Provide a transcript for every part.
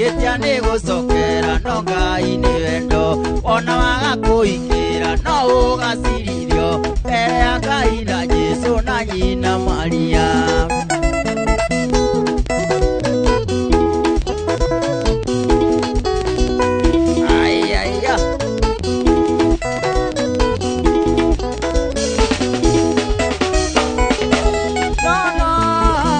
Ihĩtia nĩ gũcokera no Ngai nĩ wendo. Ona waga kũingĩra no ũgacirithio mbere ya Ngai na Jesũ na nyina Maria. Ai ai ya. No no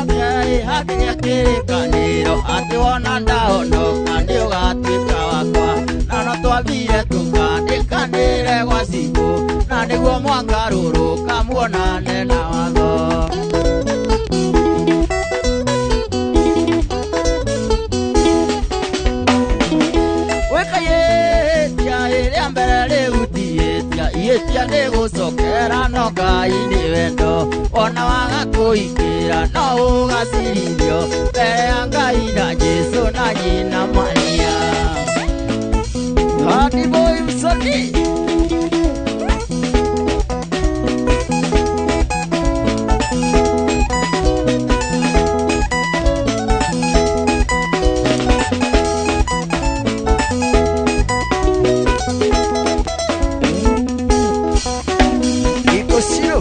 Ngai hakĩgĩa kĩrĩkanĩro atĩ wona ndahonoka nĩ ũgatuĩka wakwa. Na no twambire tũkandĩkanĩre gwa cibũ na nĩguo mwagarũrũka muonane na watho. Gwĩka ihĩtia rĩrĩa mbere rĩu ti ihĩtia, ihĩtia nĩ gũcokera no Ngai nĩ wendo. Ona waga kũingĩra no ũgacirithio mbere ya Ngai na Jesũ na nyina Maria. Hadi boy Msanii. Iko sio.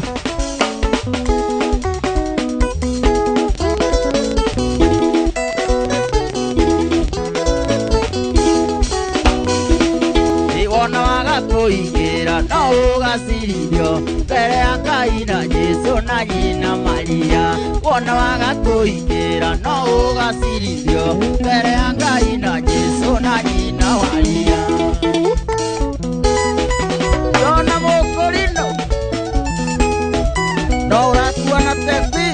Wona waga kũingĩra no ũgacirithio mbere ya Ngai na Jesũ na nyina Maria. Wona waga kũingĩra no ũgacirithio mbere ya Ngai na Jesũ na nyina Maria. Yona mũkũrino no ũratua na tethi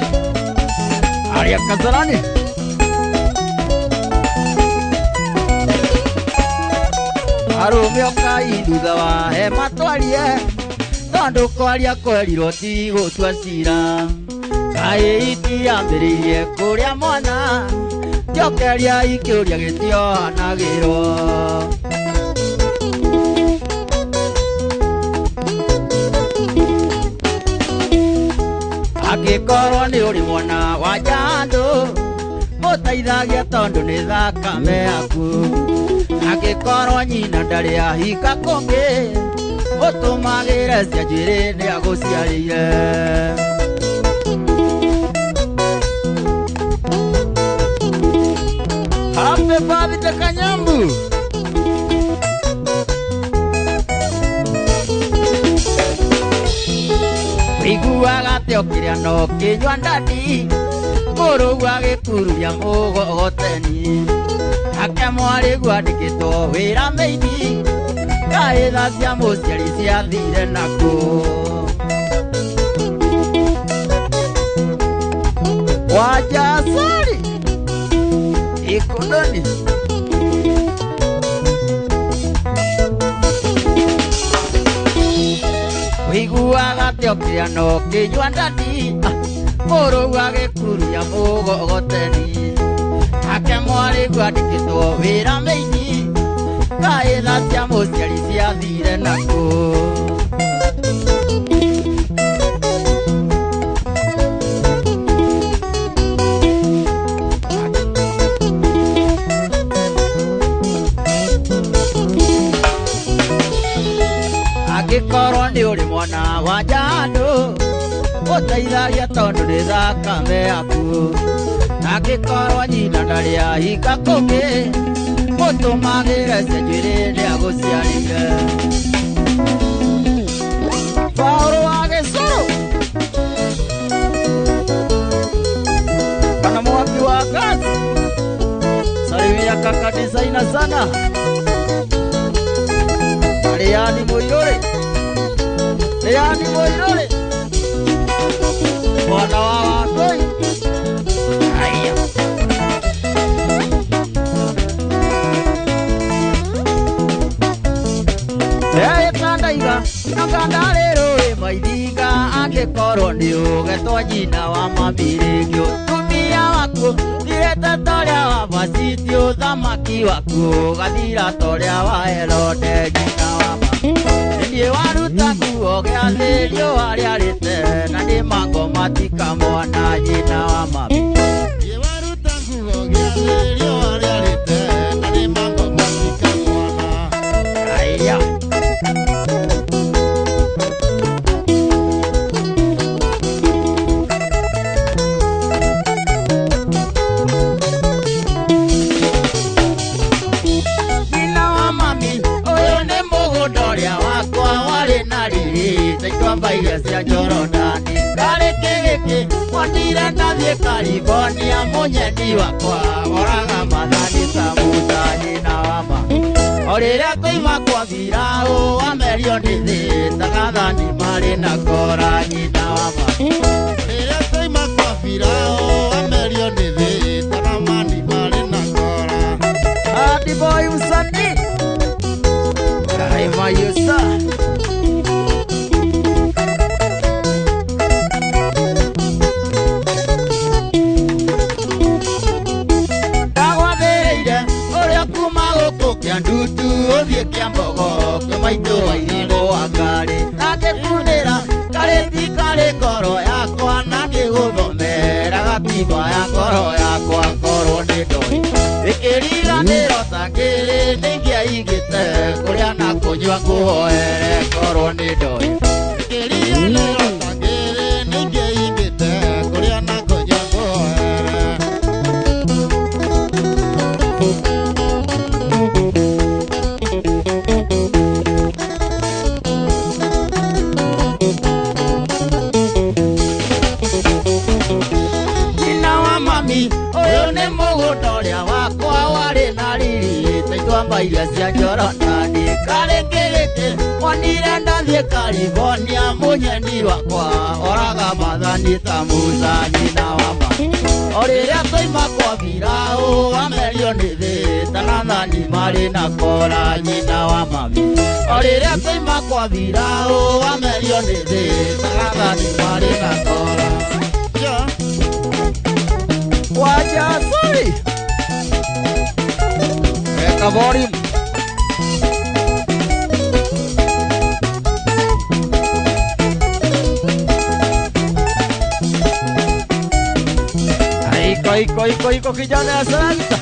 Aria Kasarani. Arũme okai thutha wa hema twarie tondũ kwaria kwerirwo ti gũtua cira. Kaĩ itiambĩrĩirie kũrĩa mwana njokeria ikĩũria gĩtiohanagĩrwo. Angĩkorwo nĩ ũrĩ mwana wa njandũ mũteithagia tondũ nĩ thakame yaku. Angĩkorwo nyina ndarĩ ahika kũngĩ ũtũmagĩre cia njuĩrĩ nĩ agũciarĩire. Happy birthday Kanyambu. Ũiguaga atĩ ũkĩrĩa no ũkĩnyua ndadi mũrũgu agĩkururia mũgogoteni. Ake mwarĩguo andĩkĩtwo wĩra mĩini kaĩ tha cia mũciari ciathire nakũ. Wajasari Ikundoni. Ũiguaga atĩ ũkĩrĩa no ũkĩnyua ndadi mũrũgu agĩkururia mũgogoteni. Ake mwarĩguo andĩkĩtwo wĩra mĩini kaĩ tha cia mũciari ciathire nakũ. Angĩkorwo nĩ ũrĩ mwana wa njandũ ũteithagia tondũ nĩ thakame yaku. Angĩkorwo nyina ndarĩ ahika kũngĩ mũtũmagĩre cia njuĩrĩ nĩ agũciarĩire. Paũlũ wa Gĩcũrũ kana mwaki wa kazi. Salimia kaka designer sana. Riani Mũirũrĩ, Riani Mũirũrĩ mwana wa Wangũi. Haya. Ndaiga na ngandarĩ rũĩ maithinga angĩkorwo nĩ ũgetwo nyina wa mami rĩngĩ ũtumia waku thirĩte ta ũrĩa wa Vashti ũthamaki waku ũgathira ta ũrĩa wa Herode nyina wa mami. Niĩ waruta nguo gĩathĩ riũa rĩarĩte na nĩ mango matikamona nyina wa mami. Niĩ waruta nguo gĩathĩ riũa rĩarĩte Itwamba iria cia Jorodani karĩ kĩgĩkĩ wonire ndathiĩ California mũnyendi wakwa oraga mathani ta Musa nyina wa ma o rĩrĩa twaima kwa Firaũ amerio nĩ thĩ ta gathani marĩ na kora nyina wa ma Rĩrĩa twaima kwa Firaũ amerio nĩ thĩ ta gathani marĩ na kora. Hadi boy usani Daima yusa Ndagwathĩrĩire ũrĩa kuma gũkũ kĩa ndutu ũthiĩ kĩa mbogo kwĩ maitũ wa irimũ wa ngarĩ na ngĩkunĩra karĩti karĩ ngoro yakwa na ngĩgũthomera gatiba ya ngoro yakwa ngorwo nĩ ndoĩ ĩkĩriganĩro ta ngĩrĩ nĩingĩaigĩte kũrĩa na kũnyua ngũhoere ngorwo nĩ ndoĩ Ĩkĩriganĩro ta ngĩrĩ nĩingĩaigĩte kũrĩa na kũnyua ngũhoere. Nyina wa mami ũyũ nĩ mũgũnda ũrĩa wakwa warĩ na riri ta itwamba iria cia Jorodani karĩ kĩgĩkĩ wonire ndathiĩ California mũnyendi wakwa oraga mathani ta Musa nyina wa ma o rĩrĩa twaima kwa Firaũ amerio nĩ thĩ ta nathani marĩ na kora nyina wa mami o rĩrĩa twaima kwa Firaũ amerio nĩ thĩ ta nathani marĩ na kora. Yeah. Wacha sorry. Weka volume. Iko iko iko iko kijana ya Santa.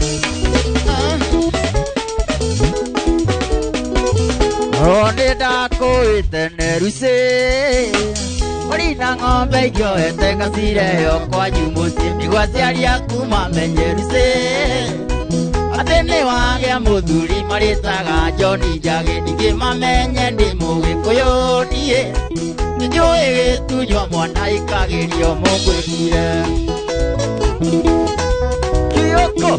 Oh nĩ ndakwĩte nerucĩ Ũrĩ na ng'ombe ingĩoete ngacireheo kwanyu mũciĩ nĩguo aciari aku mamenye rucĩ atĩ nĩ wagĩa mũthuri marĩtaga John Njagi ningĩ mamenye ndĩ mũgĩkũyũ niĩ nĩnjũĩ gĩtunywo mwana ikagĩrio mũngwĩkire Kioko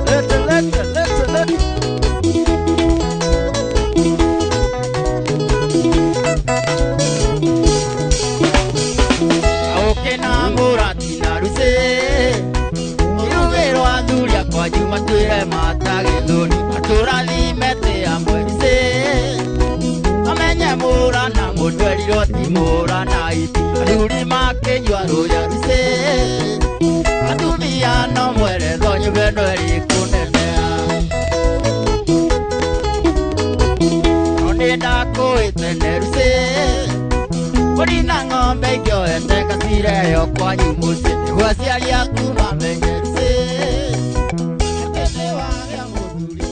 lete lete lete lete Aũke na mũrati na rucĩ Irugĩrwo athuri akwanyu matwĩre matagĩthũri matũrathime tĩ amwe rucĩ Amenye mũra na mũtwerirwo ti mũra na iti athuri makĩnyua rũya rucĩ Atumia no mweretho nyũmba ĩno ĩrĩ kũnenea No nĩ ndakwĩte nerucĩ Ũrĩ na ng'ombe ingĩoete ngacireheo kwanyu mũciĩ nĩguo aciari aku mamenye rucĩ atĩ nĩ wagĩa mũthuri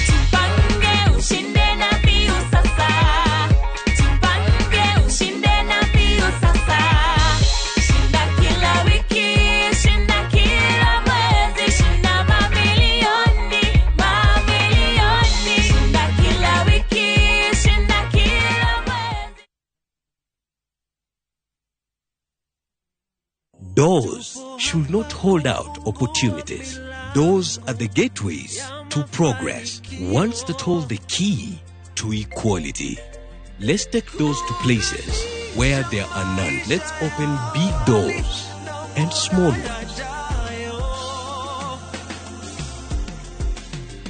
Tupange ushinde na Viusasa. Tupange ushinde na Viusasa. Shinda kila wiki, shinda kila mwezi, shinda mamilioni, mamilioni. Shinda kila wiki, shinda kila mwezi. Doors should not hold out opportunities. Doors are the gateways to progress, ones that hold the key to equality. Let's take doors to places where there are none. Let's open big doors and small ones.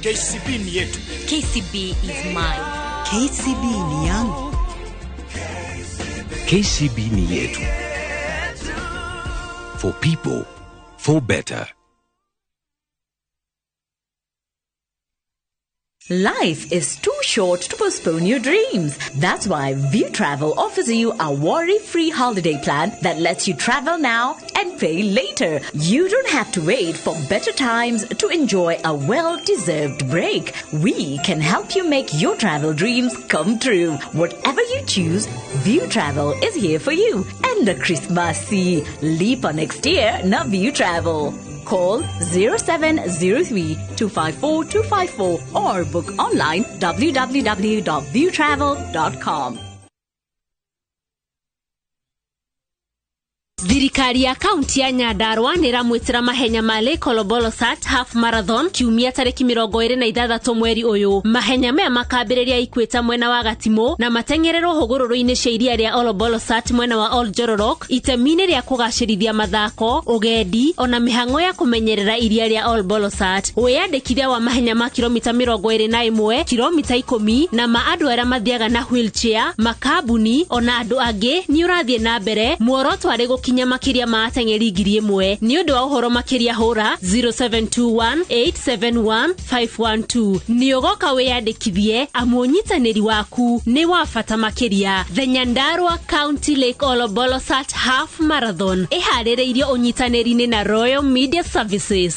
KCB ni yetu. KCB is mine. KCB ni yangu. KCB ni yetu. For people, for better. Life is too short to postpone your dreams. That's why Viutravel offers you a worry-free holiday plan that lets you travel now and pay later. You don't have to wait for better times to enjoy a well-deserved break. We can help you make your travel dreams come true. Whatever you choose, Viutravel is here for you. And the Christmas Lipa next year, na Viutravel. Call 0703 254 254 or book online www.viewtravel.com. Thirikari ya kaunti ya Nyandarua nĩ ĩramwĩtĩra mahenya ma Lake Olobolosat Half Marathon kiumia tarĩki 26 mweri ũyũ. Mahenya maya makambĩrĩria Ikwĩta mwena wa Gatimũ na mateng'ererwo hũgũrũrũ-inĩ cia iria rĩa Olobolosat mwena wa Oljororok itemi-inĩ rĩa kũgacĩrithia mathako, ũgendi ona mĩhang'o ya kũmenyerera iria rĩa Olobolosat. Wĩyandĩkithia wa mahenya ma kilomita 21, kilomita 10 na ma andũ arĩa mathiaga na wheelchair, makambuni ona andũ angĩ nĩ ũrathiĩ na mbere. Muoroto arĩ gũkinya makĩria ma ateng'eri 1000. Nĩ ũndũ wa ũhoro makĩria hũra 0721871512. Nĩ ũgoka wĩyandĩkithie amu ũnyitanĩri waku nĩ wa bata makĩria. The Nyandarua County Lake Olobolosat Half Marathon ĩharĩrĩirio ũnyitanĩri-inĩ na Royal Media Services.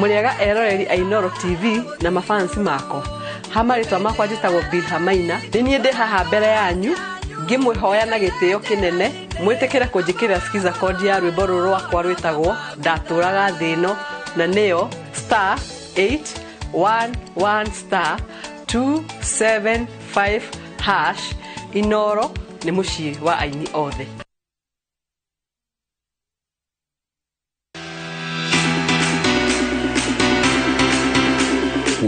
Mũrĩega eroreri a Inooro TV na mafansi makwa. Ha marĩtwa makwa njĩtagwo Bill Hamaina. Nĩ niĩ ndĩ haha mbere yanyu ngĩmwĩhoya na gĩtĩo kĩnene mwĩtĩkĩre kũnjĩkĩrĩra skiza code ya rwĩmbo rũrũ rwakwa rwĩtagwo Ndatũraga Thĩ Ĩno, na nĩyo star 811 star 275 hash. Inooro nĩ mũciĩ wa aini othe.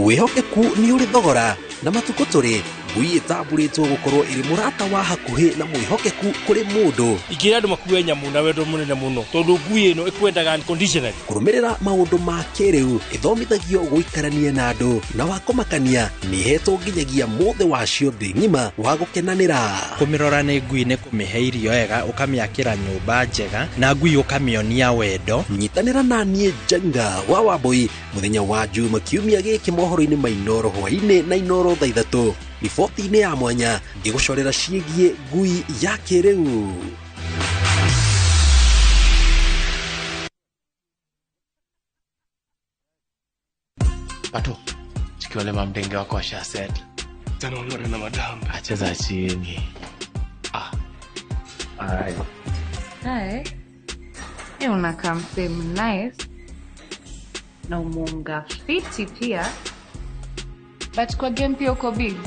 Wĩhokeku nĩ ũrĩ thogora na matukũ tũrĩ ngui ĩtambũrĩtwo gũkorwo ĩrĩ mũrata wa hakuhĩ na mwĩhokeku kũrĩ mũndũ. Ingĩra andũ makue nyamũ na wendo mũnene mũno tondũ ngui ĩno ĩkwendaga unconditionally. Kũrũmĩrĩra maũndũ ma kĩrĩu ĩthomithagio gũikarania na andũ na wa kũmakania nĩ ĩhetwo nginyagia mũthĩ wacio thĩ ng'ima wa gũkenanĩra. Kũmĩrora nĩ ngui nĩ kũmĩhe irio wega, ũkamĩakĩra nyũmba njega na ngui ũkamĩonia wendo. Nyitanĩra na niĩ Njenga wa Wambui mũthenya wa Juma kiumia gĩkĩ mohoro-inĩ ma Inooro hwaĩ-inĩ na Inooro thaa 3 riboti-inĩ ya mwanya ngĩgũcorera ciĩgiĩ ngui ya kĩrĩu. Pato, chikiwale mamdenge wako washa set. Tano na madamba. Acheza chini. Ah. Ai. Hi. Unakaa msee nice. Na umunga fiti pia. But kwa game pia uko big.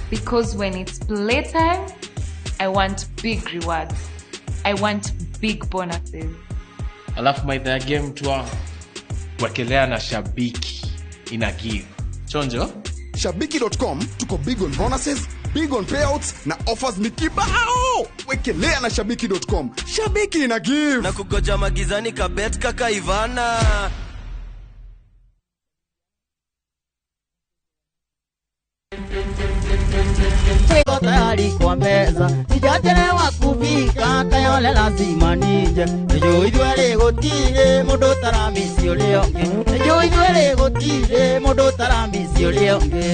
Because when it's playtime, I want big rewards. I want big bonuses. Alafu maitha ya game tuwa wakelea na shabiki ina give. Chonjo? Shabiki.com tuko big on bonuses, big on payouts na offers ni kibao. Wekelea na shabiki.com. Shabiki ina give. Na kugoja magizani kabet kaka Ivana. Tayari kwa meza sijachelewa kufika Kayole lazima nije nĩnjũĩ ithuerĩ gũtirĩ mũndũ ũtaramisi ũrĩa ũngĩ nĩnjũĩ ithuerĩ gũtirĩ mũndũ ũtaramisi ũrĩa ũngĩ.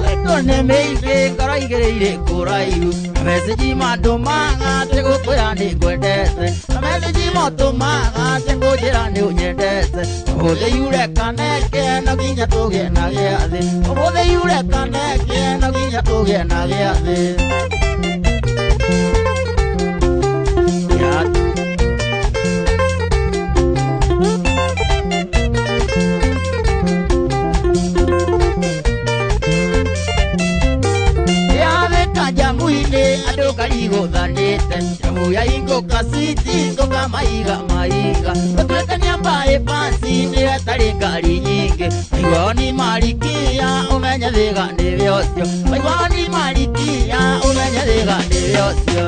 Wendo nĩ mĩingĩ ngoro igĩrĩire kũraihu na message mandũmaga atĩ gũkwĩra nĩ ngwendete na message motũmaga atĩ kũnjĩra nĩ ũnyendete. Ũmũthĩ yure kaneke no nginya tũgĩe na gĩathĩ ũmũthĩ yure kaneke no nginya tũgĩe na gĩathĩ. Jamu-inĩ andũ karigũthanĩte jamu ya ingũka citi ngũka maiga maiga gũtuĩka nĩ mbaĩ basi nĩ ĩtarĩ ngari nyingĩ maiguao ni marikia ũmenye thĩga nĩwe ũcio maiguao ni marikia ũmenye thĩga nĩwe ũcio.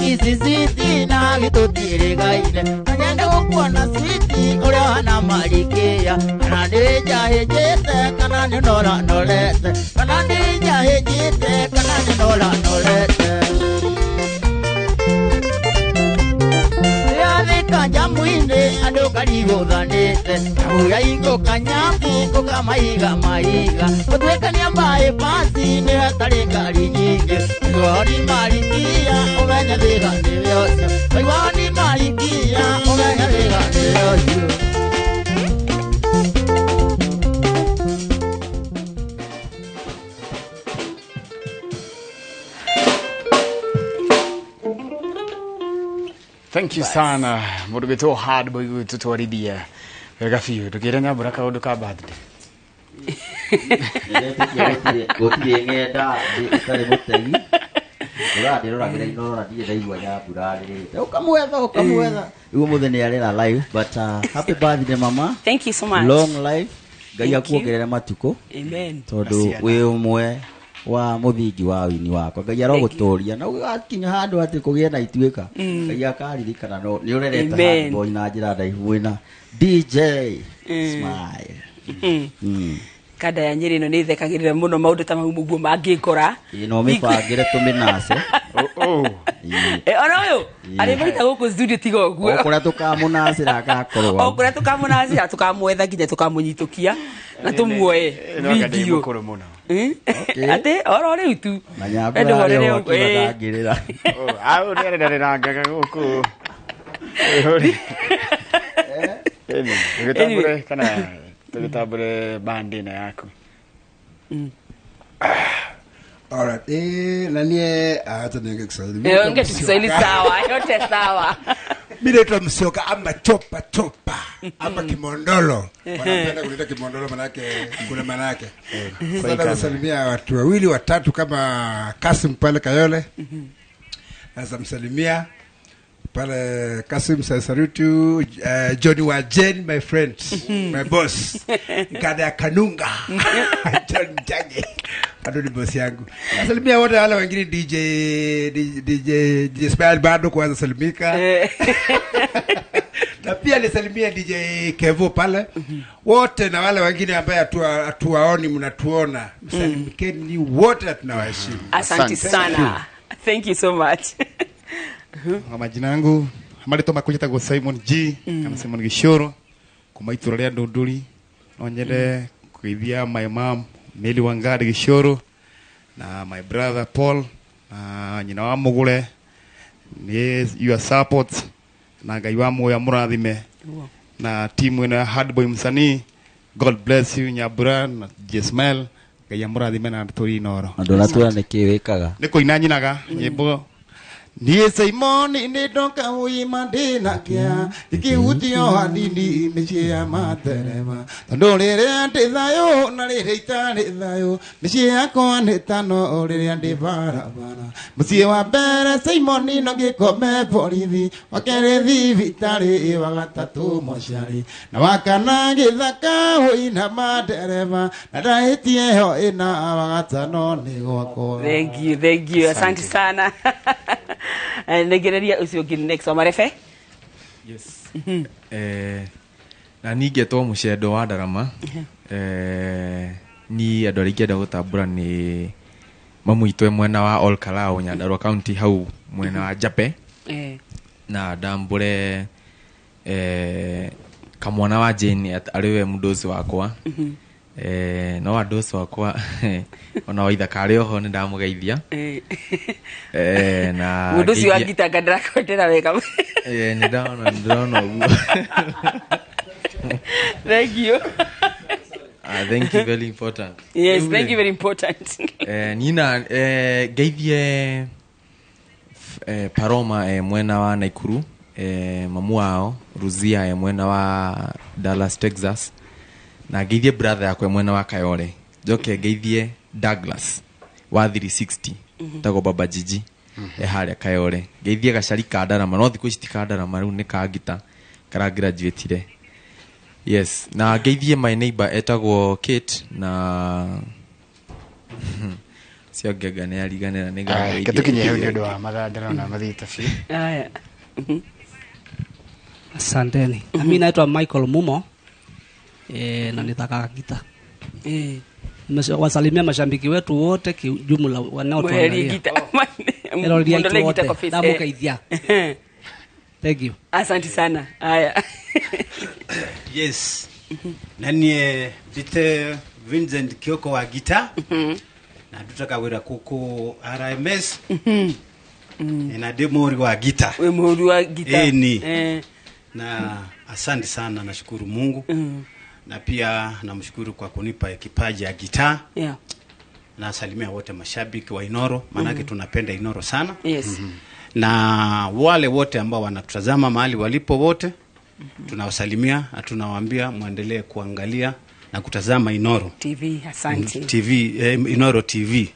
Kisisiti na gĩtũtirĩgaine na nyende gũkuona switi ũrĩa ũhana marikia kana nĩ njahĩnjĩte kana nĩ nora norete kana nĩ njahĩnjĩte kana nĩ nora norete Kanjamuine andũ karigũthanĩte kahuya ingo kanyambu gũkamaiga maiga gũtuĩkania mbaĩ basi nĩ hatarĩ ngari nyingĩ waigua ni marikia ũmenye thĩga nĩwe ũcio waigua ni marikia ũmenye thĩga nĩwe ũcio. Thank you sana mundu gwitwo hard boy gwitutwarithia wega biũ ndũkĩre Nyambura kaũndũ ka birthday. Gũtirĩ ng'enda ĩtarĩ mũtegi ũrandĩroragĩra Inorora ndirĩ ndaigua Nyambura arĩrĩte ũkamwetha ũkamwetha rĩu ũmũthĩ nĩ arĩra live but happy birthday mama. Thank you so much. Long life. Ngai akuongerere matukũ. Amen. Tondũ wĩ ũmwe wa mũthingi wa wini wakwa Ngai arogũtũria na ũgakinya handũ atĩ kũgĩe na ituĩka Ngai akaririkana no nĩ ũrerete Hard Boy na njĩra ndaihu mwĩna DJ Smile. Kanda ya Nyĩrĩ ĩno nĩ ĩthekagĩrĩra mũno maũndũ ta mau mũguo mangĩngora ĩ no mĩbangĩre tũmĩnace ona ũyũ arĩ maita gũkũ studio tiga ũguo o kũrĩa tũkamũnacĩra agakorwo o kũrĩa tũkamũnacĩra tũkamwetha nginya tũkamũnyitũkia na tũmuoe video atĩ oro rĩu tu na Nyambura arĩ o akĩmathangĩrĩra au nĩ arĩrĩrangaga gũkũ tũgĩtambũre kana tũgĩtambũre band ĩno yaku. Alright, na nie acha niongee Kiswahili. Ongea Kiswahili sawa, yote sawa. Mimi naitwa Msioka ama chopa chopa ama Kimondolo. Wanapenda kuleta Kimondolo manake kuna maana yake. Sasa nasalimia watu wawili watatu kama Kasim pale Kayole. Nasamsalimia pale Kasim Sasarutu, Johnny wa Jane, my friend, my boss. Kada Kanunga. John Jage. Bado ni boss yangu. Nasalimia wote wale wengine DJ DJ Smile bado kwanza salimika. Na pia nisalimia DJ Kevo pale. Wote na wale wengine ambao hatuwaoni mnatuona. Msalimikeni wote tunawaheshimu. Asante sana. Thank you so much. Kwa majina yangu marĩtwa makwa njĩtagwo Simon G kana Simon Gĩciũrũ kuma itũra rĩa Ndũndũri. No nyende kũgeithia my mom Mary Wangari Gĩciũrũ na my brother Paul na nyina wa Mũgũre nĩ your support na Ngai wa muoyo amũrathime na timu ĩno ya Hard Boy msanii. God bless you Nyambura na Jesmel. Ngai amũrathime na tũri Inooro. Andũ arĩa nĩ kĩ wĩkaga nĩ kũina nyinaga nyĩmbo. Niĩ Simoni nĩ ndoka ũima ndĩna kĩa ikĩhutio hanini mĩciĩ ya matereba tondũ rĩrĩa ndĩ thayũ na rĩrĩa itarĩ thayũ mĩciĩ yakwa nĩ tano rĩrĩa ndĩ barabara mũciĩ wa mbere Simoni no ngĩkome borithi wa kerĩ thibitarĩ wa gatatũ mocarĩ na wa kana gĩthaka ũina matereba na ndahĩtie ho ĩna wa gatano nĩ gwakwa. Thank you, thank you. Asante sana. Negereria ucio ũngĩ next wa Marefe. Yes. Na ningetwo Mũcendo wa Ndarama. Ni andũ arĩa ingĩenda gũtambũra nĩ mamu itũ mwena wa Ol Kalou Nyandarua County hau mwena wa Njape. Na ndambũre kamwana wa Jane arĩ we mũndũ wakwa. No andũ ũcio wakwa ona waithaka arĩ oho nĩ ndamũgeithia. Na mũndũ ũcio angitanga ndĩrakwendera wega. Nĩ ndona ũguo. Thank you. Thank you, very important. Yes, thank you, very important. Nina ngeithie Paroma mwena wa Naikuru, mamu wao Ruzia mwena wa Dallas Texas, na ngeithie brother yakwa mwena wa Kayole. Njoke ngeithie Douglas wa 360 tagwo Baba Jiji harĩa Kayole. Ngeithie gacari ka Ndarama, no thikũ ici ti ka Ndarama rĩu nĩ ka Ngita kara graduateire. Yes, na ngeithie my neighbor etagwo Kate na Ciongenga nĩ ariganĩra nĩ Reke tũkinye hau nĩ ũndũ wa mathaa ndĩrona mathiĩte biũ. Aya. Asanteni. Na mimi naitwa Michael Mumo na nitakaga gita. Wasalimia mashabiki wetu wote kijumla Mweherie wanaotuangalia. gita. Eroria Muondolee itu gita wote. kwa face, eh. Ndamukaithia. Thank you. Asante sana. Aya. Yes. Na niĩ njĩte Vincent Kioko wa gita na ndutaga wĩra kũkũ RMS na ndĩ mũhũri wa gita. Wĩ mũhũri wa gita. Ĩni. Eh. Na asante sana, nashukuru Mungu na pia namshukuru kwa kunipa kipaji ya gitaa. Nasalimia wote mashabiki wa Inoro, maanake tunapenda Inoro sana. Na wale wote ambao wanatutazama mahali walipo wote, tunawasalimia na tunawaambia mwendelee kuangalia na kutazama Inoro TV, asante. TV, Inoro TV.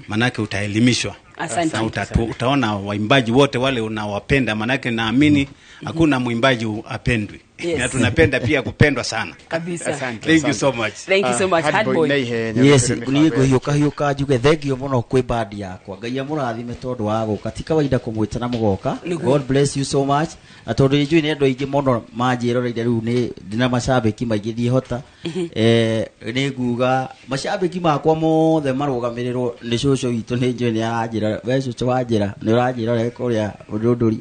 Manake utaelimishwa. Asante. Na utaona waimbaji wote wale unawapenda, manake naamini hakuna mwimbaji apendwi. Na tunapenda pia kupendwa sana. Kabisa. Thank you so much. Thank you so much. Hard boy. Yes, niä ngå hiå ka hiå ka njuge thengio må no kwä bandi yakwa. Ngai amå tondå wa gå ka, ti kawaida kå mwä ta na må goka. Nĩguo. God bless you so much. Na tondå nä njå nä andå aingä må manjä roreire rä u nä ndina macambä maingä ndiĩhota. Nä nguga macambä makwa mothe marũgamä rä rwo nä cåcå witå. Nä njå nä aranjä ra, we cåcå wanjä ra nä å ranjä rore kå rä a å ndå ri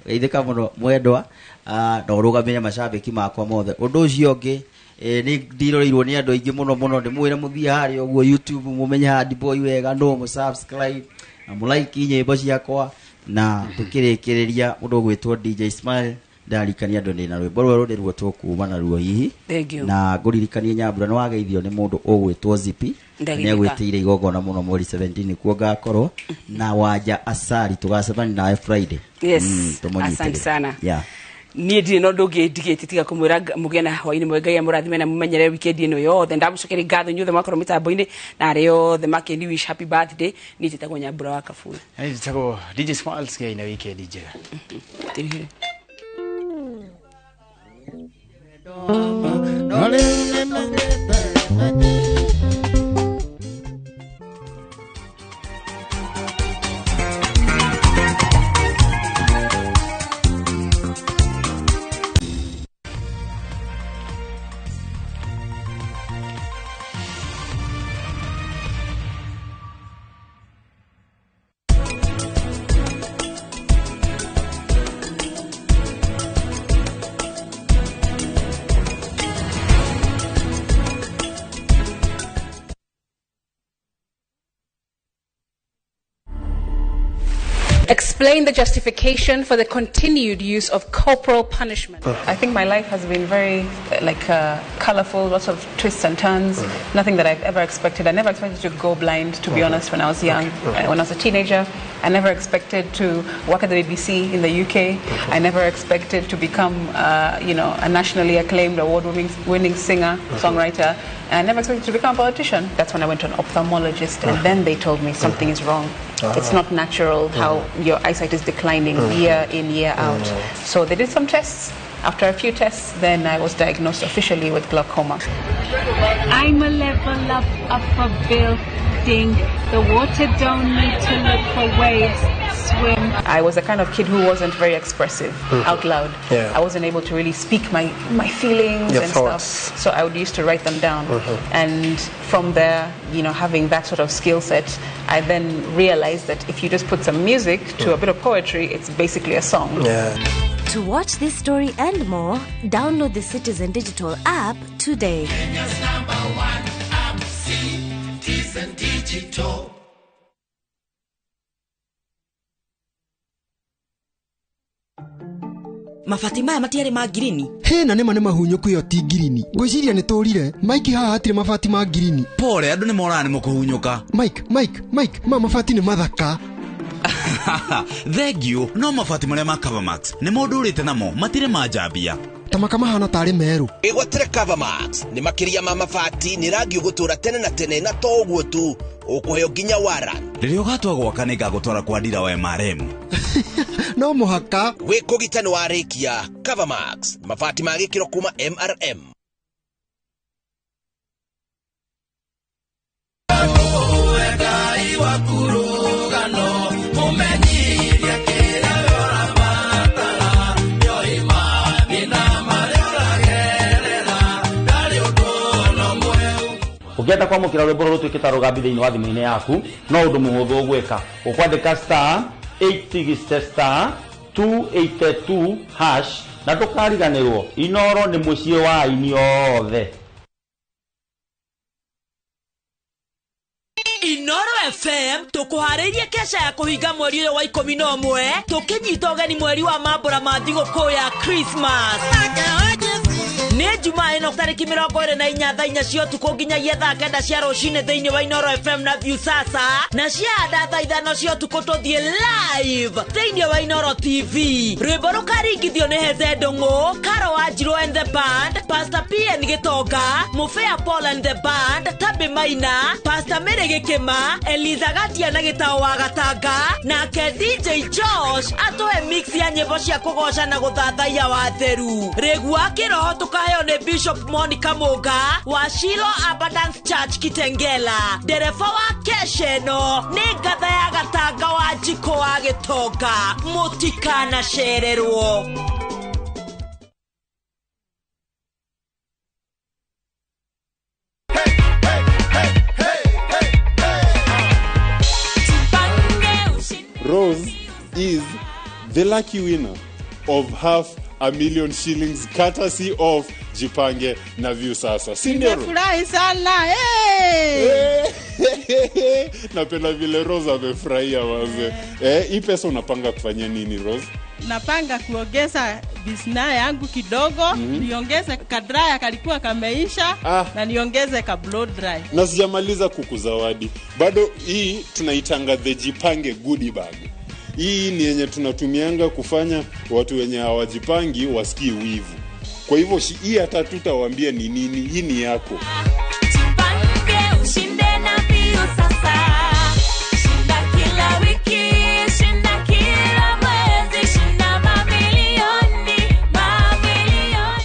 geithĩka mũno mwendwa. Na ũrũgamĩre macambĩki makwa mothe. Ũndũ ũcio ũngĩ, nĩ ndiroreirwo nĩ andũ aingĩ mũno mũno. Ndĩmwĩre mũthiĩ harĩa ũguo YouTube mũmenye Hard Boy wega, no mũ subscribe na mũlaiki nyĩmbo ciakwa. Na tũkĩrĩkĩrĩria, mũndũ ũgwĩtwo DJ Smile ndarikania andũ ndĩna rwĩmbo rwerũ nĩruo tũkuma naruo hihi. Thank you. Na ngũririkanie Nyambura nĩ wageithio nĩ mũndũ ũgwĩtwo Zipi. Ndageithĩka. Nĩ agwĩtĩire igongona mũno mweri 17 kuo ngakorwo na Wanja Asari, tũgacemania nawe Friday. Tũmũnyitĩrĩre. Asante sana. Yeah. Niä ndirä na å ndå å ngä ndigä tie tiga kå mwä ra må gä na hwainä mwega, ngai amå na mũmenyere weekend ä no yothe. Ndamå ngatho inyuothe mwakorwo mä tambo-inä na arä othe makĩni wish happy birthday. Niä njätagwo Nyambura wa Kabui. Na niĩ njĩtagwo DJ Smiles. Gĩai na weekend njega. Tĩrĩhĩre. No rĩu nĩmenyete menyi. Explain the justification for the continued use of corporal punishment. I think my life has been very colorful, lots of twists and turns, nothing that I've ever expected. I never expected to go blind, to be honest, when I was young. When I was a teenager, I never expected to work at the BBC in the UK. I never expected to become, a nationally acclaimed award-winning winning singer, songwriter. And I never expected to become a politician. That's when I went to an ophthalmologist, and then they told me something is wrong. It's not natural how your eyesight is declining year in, year out. So they did some tests. After a few tests, then I was diagnosed officially with glaucoma. I'm a level up upper building. The water don't need to look for waves. Swim. I was the kind of kid who wasn't very expressive out loud. I wasn't able to really speak my feelings Your and thoughts. stuff. So I would used to write them down. And from there, having that sort of skill set, I then realized that if you just put some music to a bit of poetry, it's basically a song. To watch this story and more, download the Citizen Digital app today. Kenya's number one app, Citizen Digital. Mabati maya matiarĩ ma ngirini. Hĩ, na nĩma nĩ mahunyũku, ĩyo ti ngirini. Ngwĩciria nĩ tũrire Mike, haha hatirĩ mabati ma ngirini. Pole, andũ nĩ moraga nĩ mũkũhunyũka. Mike, Mike, Mike, ma mabati nĩ mathaka. Thengiũ, no mabati marĩa ma Covermax nĩ mũndũ ũrĩte namo, matirĩ manjambia. Ta maka mahana tarĩ merũ. Ĩgwatĩre Covermax nĩ makĩria ma mabati, nĩ rangi ũgũtũra tene na tene, na to ũguo tu, ũkũheo nginya warrant. Rĩrĩa ũgatua gwaka nĩ ngagũtwara kwa ndira wa MRM. No mũhaka. Wĩ kũgita nĩ warĩkia. Covermax, mabati ma gĩkĩro kuma MRM. Ngai. rwaku rũgano mũmenyithie kĩrĩa we ũrabatara nĩoima thĩna marĩa ũragerera ndarĩ ũndũ ona ũmwe. Ũngĩenda kwamũkĩra rwĩmbo rũrũ rũtuĩkĩte rũgambi thĩinĩ wa thimũ-inĩ yaku, no ũndũ mũhũthũ ũgwĩka ũkwandĩka star 860 star 282 hash, na ndũkariganĩrwo Inoro nĩ mũciĩ wa aini othe. Inoro FM tũkũharĩirie kesha ya kũhinga mweri ũyũ wa 11 tũkĩnyita ũgeni mweri wa mambũra ma thigũkũ ya Christmas. Nĩ Jumaa ĩno tarĩki 24 thaa 4 cia ũtukũ nginyagia thaa 9 cia rũcinĩ thĩinĩ wa Inoro FM na Viusasa, na ciahanda thaa 5 cia ũtukũ tũthiĩ live thĩinĩ wa Inoro TV. Rwĩmbo rũkaringithio nĩ Heze Ndũng'ũ, Karo Wanjirũ and the Band, Pastor PN Gĩtonga, Mũbea Paul and the Band, Tabi Maina, Pastor Mary Gĩkĩma, Eliza Gatia na Gĩtao wa Gatanga, nake DJ Josh atũhe mix ya nyĩmbo cia kũgoca na gũthathaiya watheru. Rĩgu wa kĩroho tũkaheo nĩ Bishop Monica Mũnga wa Shiloh Abundance Church Kitengela. Ndereba wa kesha ĩno nĩ ngatha ya Gatanga wa Njikũ wa Gĩtonga. Mũtikanacererwo. Rose is the lucky winner of 500,000 shillings courtesy of Jipange na Viusasa. Si ndio? Rose? Nimefurahi sana. Hey! Napenda vile Rose amefurahia wazee. Hii pesa unapanga kufanyia nini, Rose? Napanga kuongeza business yangu kidogo, niongeze kadraya kalikuwa kameisha, na niongeze ka blow dry. Na sijamaliza kukuzawadi. Bado hii tunaitanga the Jipange goodie bag. Hii ni yenye tunatumianga kufanya watu wenye hawajipangi wasikie wivu. Kwa hivyo hii hata tutawaambia ni nini, hii ni yako. Jipange ushinde na Viusasa. Shinda kila wiki, shinda kila mwezi, shinda mamilioni, mamilioni.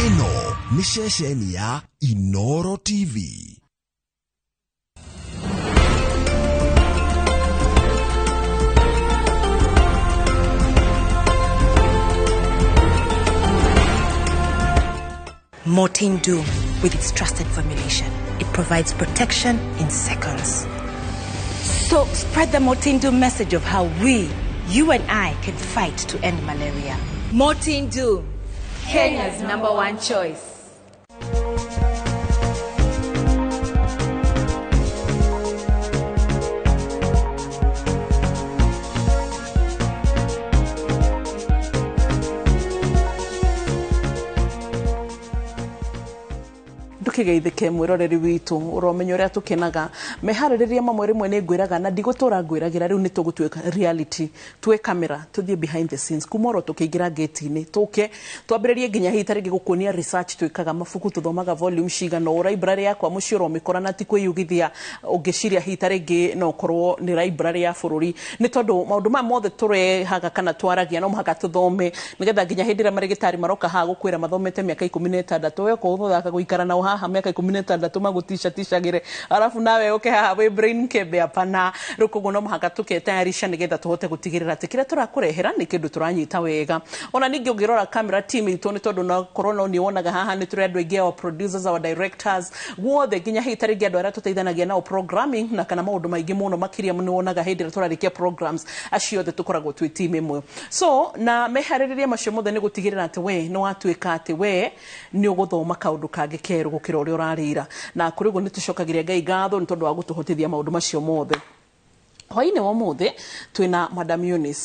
Ĩno nĩ ceceni ya Inoro TV. Mortein Doom, with its trusted formulation, it provides protection in seconds. So spread the Mortein Doom message of how we, you and I, can fight to end malaria. Mortein Doom, Kenya's #1 choice. Ndukigeithike mwiroreri witu uromenya uria tukenaga meharĩrĩria mamwe rĩmwe nĩ ngwĩraga na ndigũtũra ngwĩragĩra rĩu nĩ tũgũtuĩka reality tuwe kamera tuthiĩ behind the scenes kuma oro tũkĩingĩra gate-inĩ tũke twambĩrĩrie nginya hihi ta rĩngĩ gũkuonia research twĩkaga mabuku tũthomaga volume cigana ũũ library yakwa mũciĩ ũromĩkora na ti kwĩyugithia ũngĩciria hihi ta rĩngĩ no ũkorwo nĩ library ya bũrũri nĩ tondũ maũndũ maya mothe tũrehaga kana twaragia no mũhaka tũthome nĩgetha nginya hĩndĩ ĩrĩa marĩgĩtarĩ maroka haha gũkwĩra mathomete mĩaka 16 we okorwo ũthaka gũikara nao haha mĩaka 16 magũtica ticagĩre arabu nawe ũke haha wĩ brain kembe hapana rĩu koguo no mũhaka tũketayarisha nĩgetha tũhote gũtigĩrĩra atĩ kĩrĩa tũrakũrehera nĩ kĩndũ tũranyita wega. Ona ningĩ ũngĩrora camera team itũ nĩ tondũ no korwo no nĩ wonaga haha nĩ tũrĩ andũ aingĩ, our producers, our directors guothe nginya hihi ta rĩngĩ andũ arĩa tũteithanagia nao programming na kana maũndũ maingĩ mũno makĩria nĩ wonaga hĩndĩ ĩrĩa tũrarĩkia programs acio othe tũkoragwo twĩ team ĩmwe. So na meharĩrĩria macio mothe nĩ gũtigĩrĩra atĩ we nĩ watuĩka atĩ we nĩ ũgũthoma kaũndũ kangĩ kerũ gũkĩra ũrĩa ũrarĩra, na kũrĩ ũguo nĩ tũcokagĩria Ngai ngatho nĩ tondũ wa gũtũhotithia maũndũ macio mothe. Hwaĩ-inĩ wa ũmũthĩ twĩna Madam Eunice.